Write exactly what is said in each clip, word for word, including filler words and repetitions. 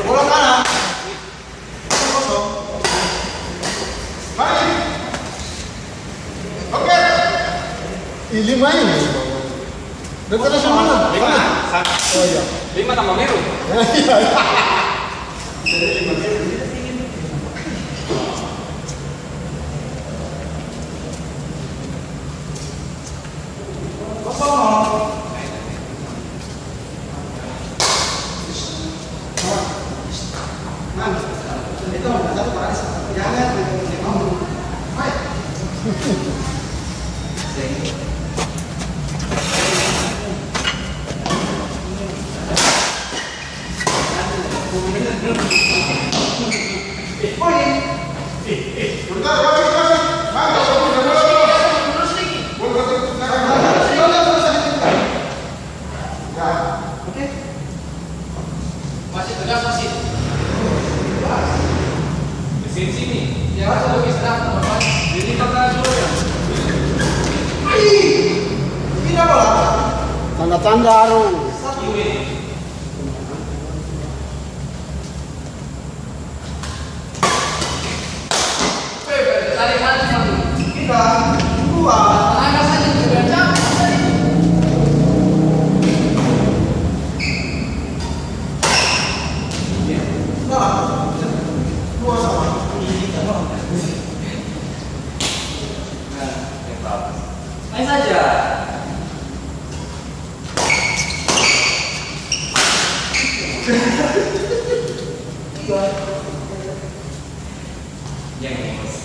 Bola kanan. Kosong. Balik. Oke. Ih, lima ini. Udah kena sama mana? Lima. Oh, iya. Lima tambah biru. Iya. Masih tegas, masih. Di sini, sini. Ya, masih lagi sedang, teman-teman. Ini bakal dulu ya. Tanda-tanda, aduh. Satu. Main saja. Iya. Yang ini, Mas.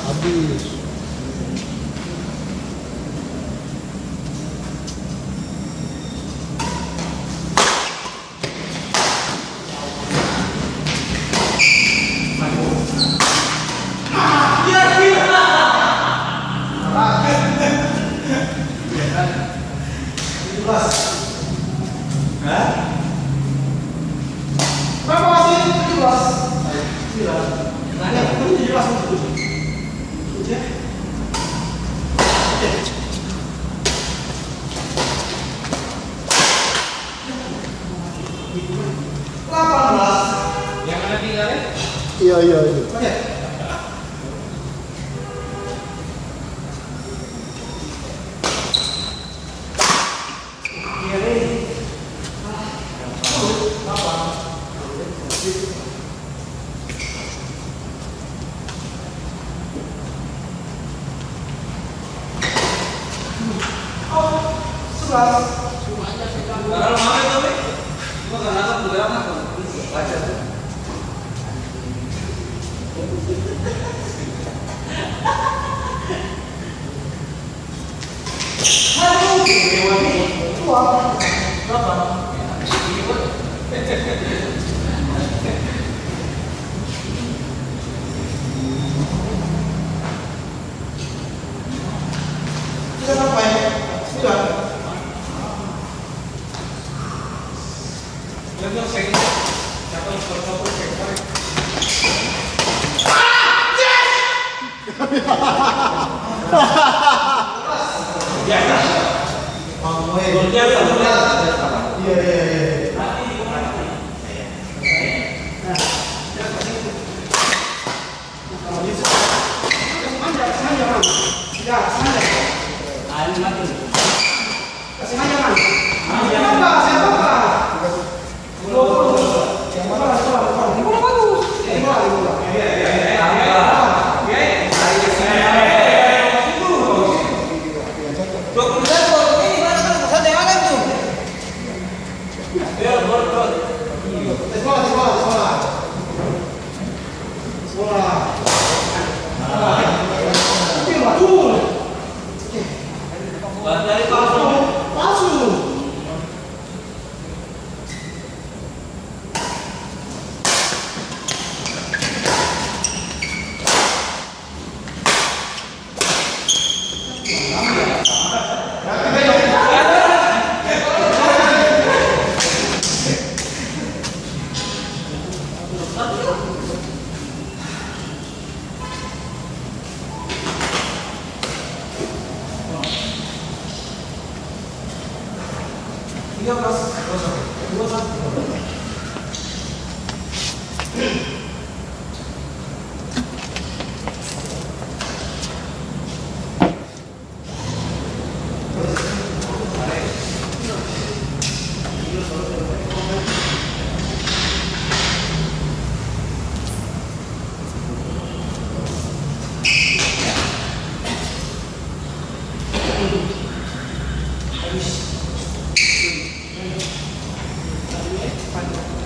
Abis. Delapan belas. Yang mana tinggal, ya? Iya, iya, iya. Oke.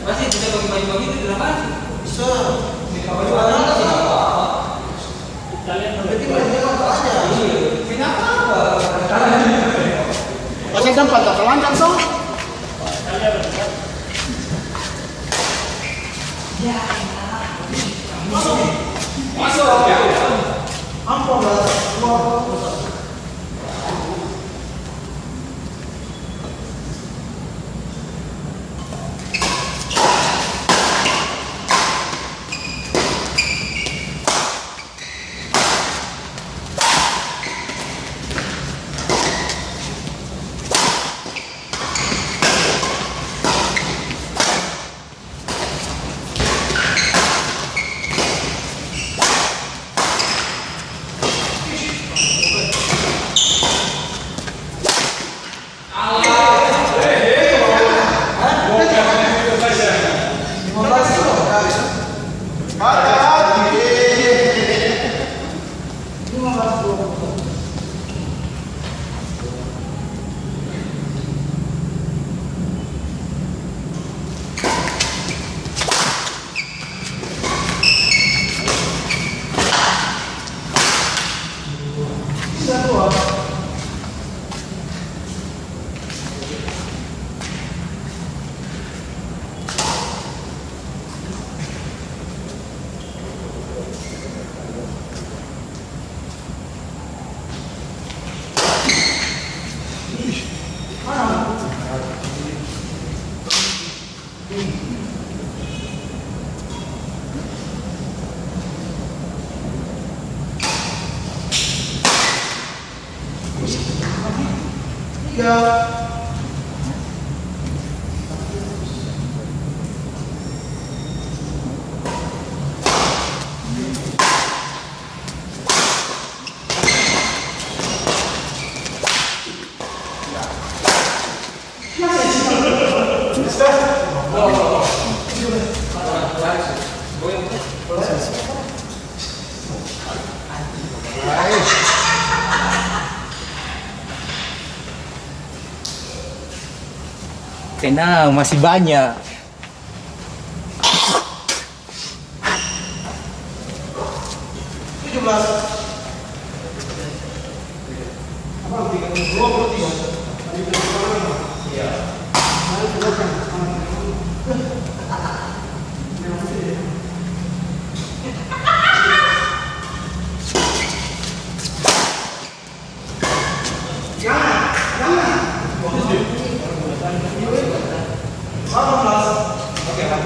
Masih bisa bagi-bagi bagitu di lapangan? Bisa. Di lapangan ada sih. Berarti main dia mantap aja. Iya. Kenapa? Masih sempat tak terlanjang, toh? Ya, enak. Masuk. Masuk. Ampun lah. Tenang, masih banyak. Tujuh belas. Abang, tiga puluh dua puluh tiga. Iya. Jangan, jangan. Delapan belas. Oke, Bang.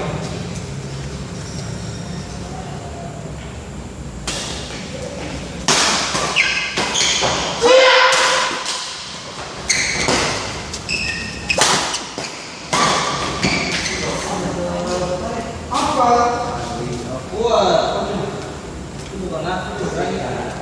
Apa? Kuat. Itu bukan aku, saya.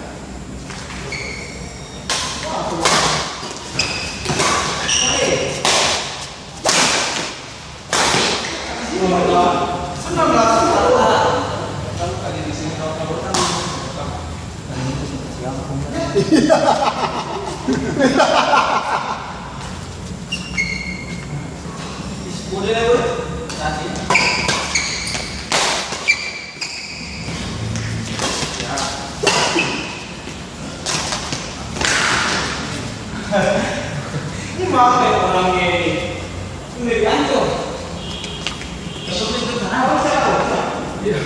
Ini mau ya orang ini. Ini dari kantor. Iya.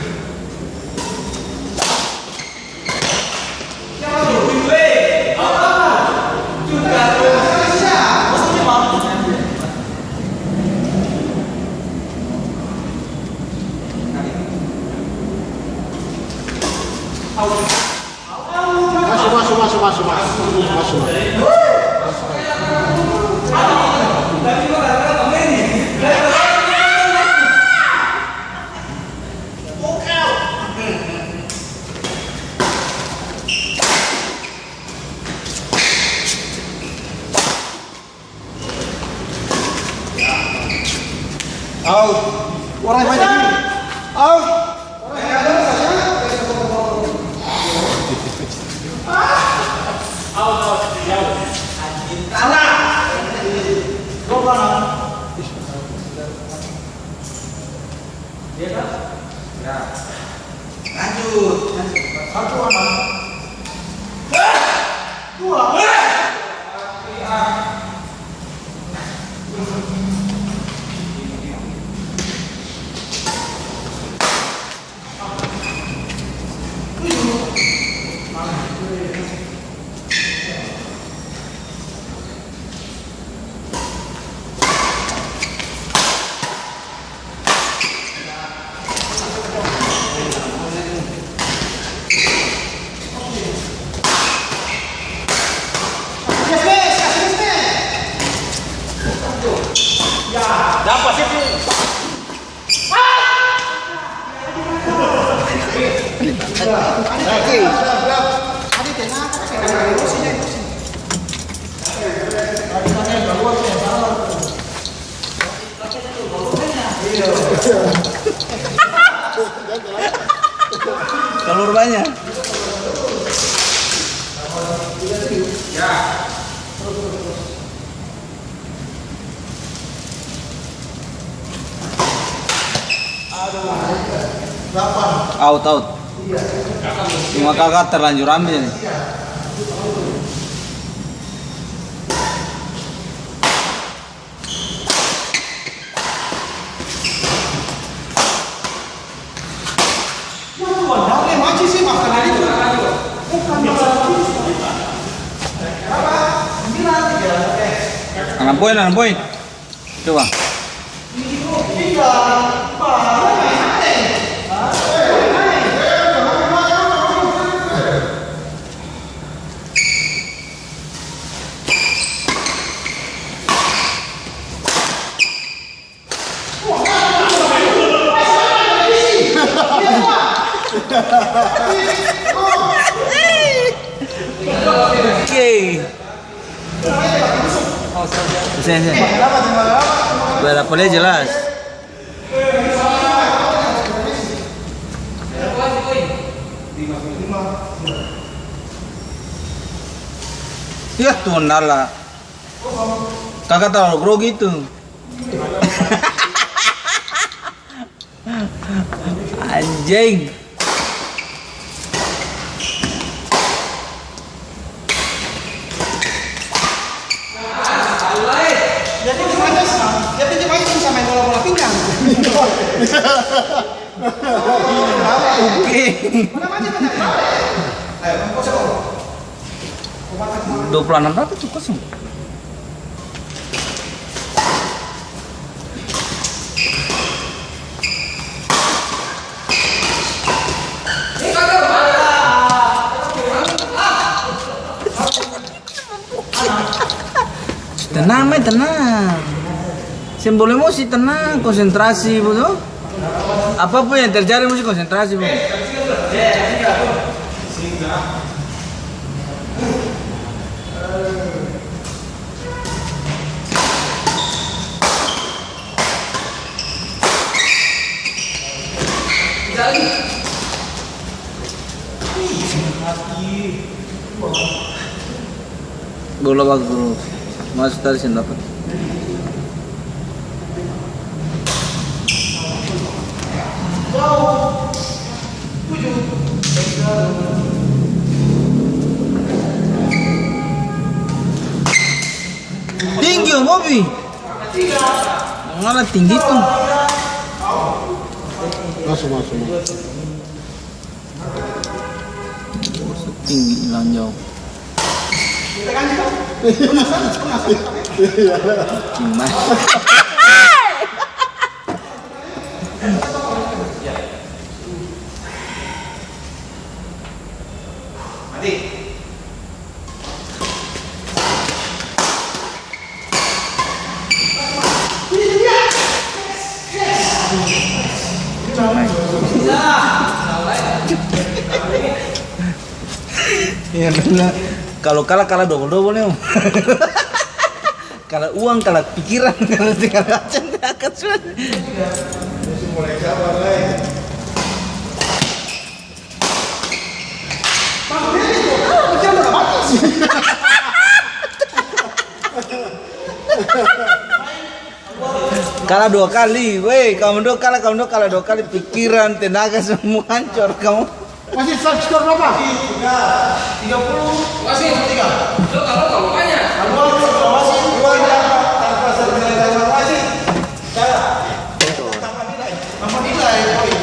Maso, maso, maso, maso, maso. Maso, maso. Out. Orang yang banyak ini. Out. Orang yang ada saja. Out, out. Salah. Gua pernah. Iya, kan? Ya. Lanjut, lanjut. Satu, anak. Dua. Dapat situ. Kalur banya. Out, out. Cuma kakak terlanjur ambil nih. Anak boy, anak boy. Coba. Seng, seng. Biar apa dia jelas. Yah, Tuhan Allah. Kaka talalu grogi tu. Anjing. Dia pinjam aja sama, dia pinjam aja sama main bola-bola pinggang. Oke. Dua puluh enam berapa tuh kosong? Tenang, mai, tenang. Seng boleh emosi, tenang, konsentrasi, betul? Apapun yang terjadi, musti konsentrasi, Bu. Bola bagus, Bro. Masuk tadi seng dapat. Tinggi, Om Bobi. Ngala tinggi tu. Masuk, masuk, masuk. Tinggi, lanjau. Gimana? Iya, benar. Kalo kalah, kalah dobol-dobol nih, Om. Kalah uang, kalah pikiran, kalah segala macam, kalah akal sudah. Kalah dua kali, weh, kamu dua kalah, kamu dua kalah dua kali, pikiran, tenaga, semua hancur kamu. Wasit, skor berapa? Tiga puluh. Wasit, tiga. Lo kalau, kalau banyak. Dua, wasit, dua, tanpa, tanpa satu kali wasit. Salah. Tanpa nilai. Tanpa nilai, poin.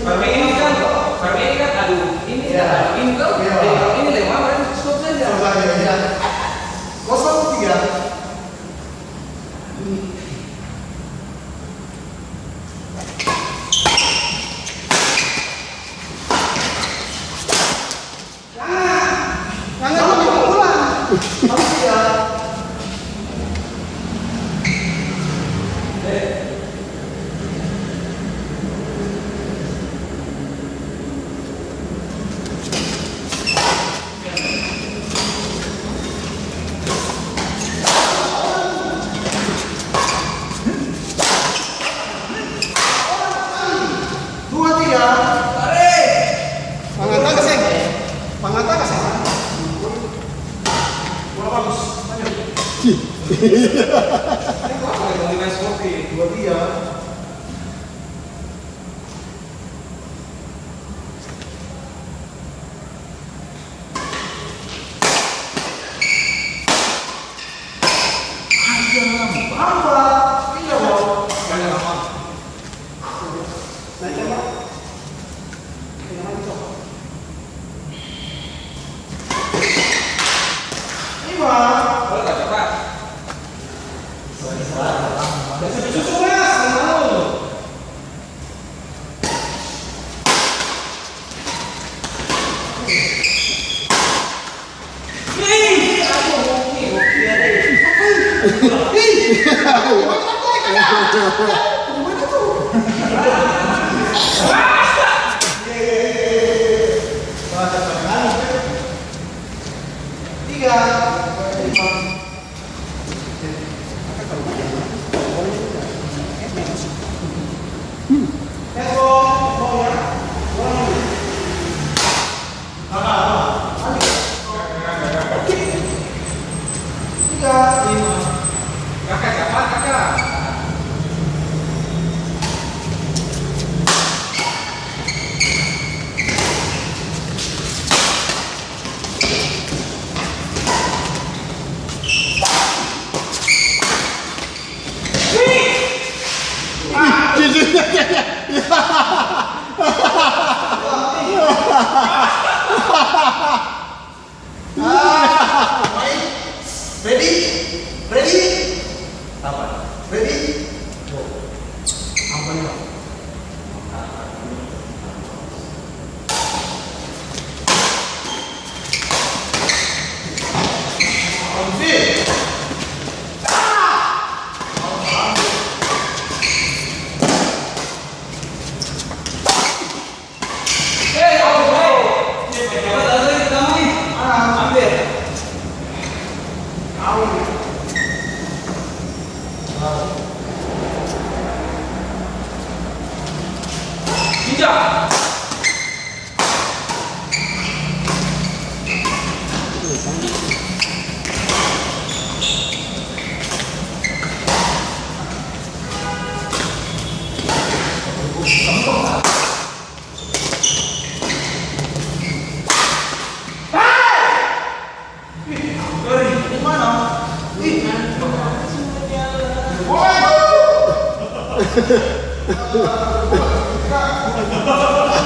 Karena ini kan, karena ini kan, aduh, ini, ini kan, ini lewat, stop saja. Kosong tiga. Dua, tiga. Pangata ka seng? Pangata ka seng? Bola bagus. Lanjut. Dua, tiga. Ah, baik. Ready? Ready? Apa? Ready? Go. Apa ya?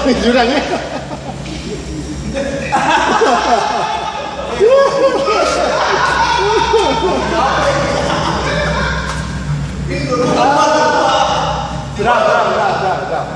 Jurang, e? Jurang, jurang, jurang, jurang, jurang.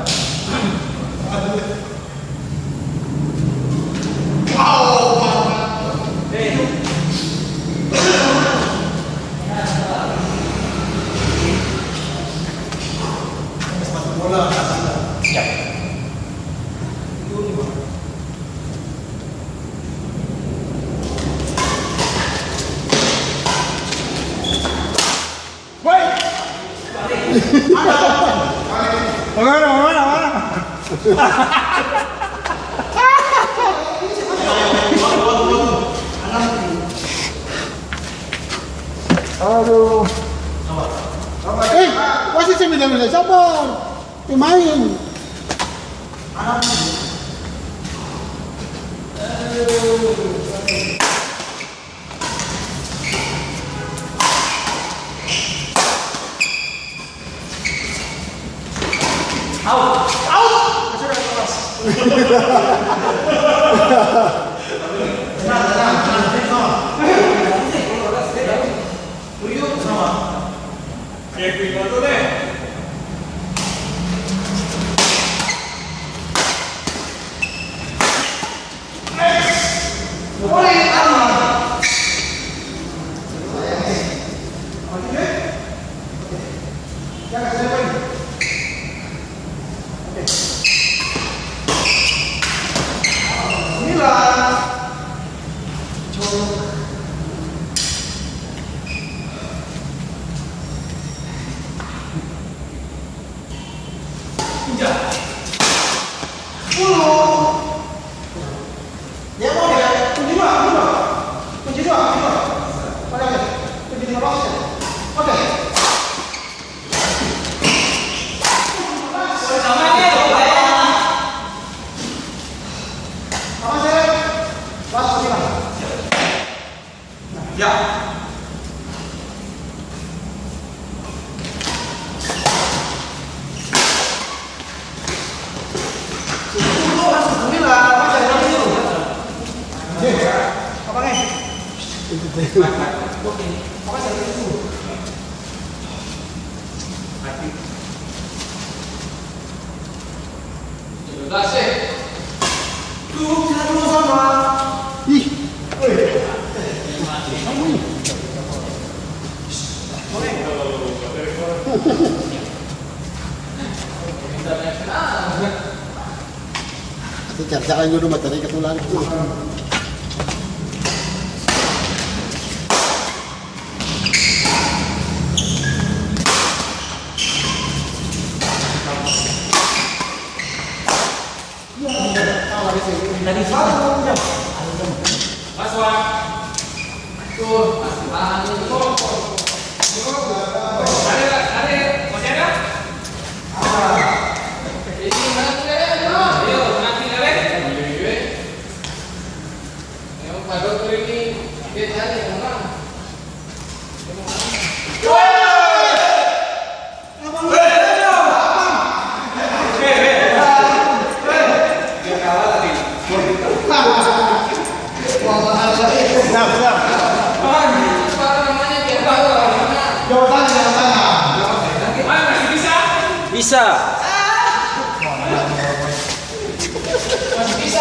Woi! Mana, mana, mana? Aduh. Eh, wasit seng bilang-bilang sabar. Pemain. Out! Out! Tenang, tenang, tenang, tenang. Tuyul sama. Cek pintu tuh deh. Injak. Puluh. Dia mau dia. Kunci dua, kunci dua. Kunci dua, kunci dua. Oke, oke. Kunci dua, bagus ya. Oke. Aman, saya. Pas, kunci dua. Ya. Gas, eh. Duduk, sini dulu sama. Ih. Woi. Kamu ini. Itu cara-cara jodoh materi ketulan. Bisa.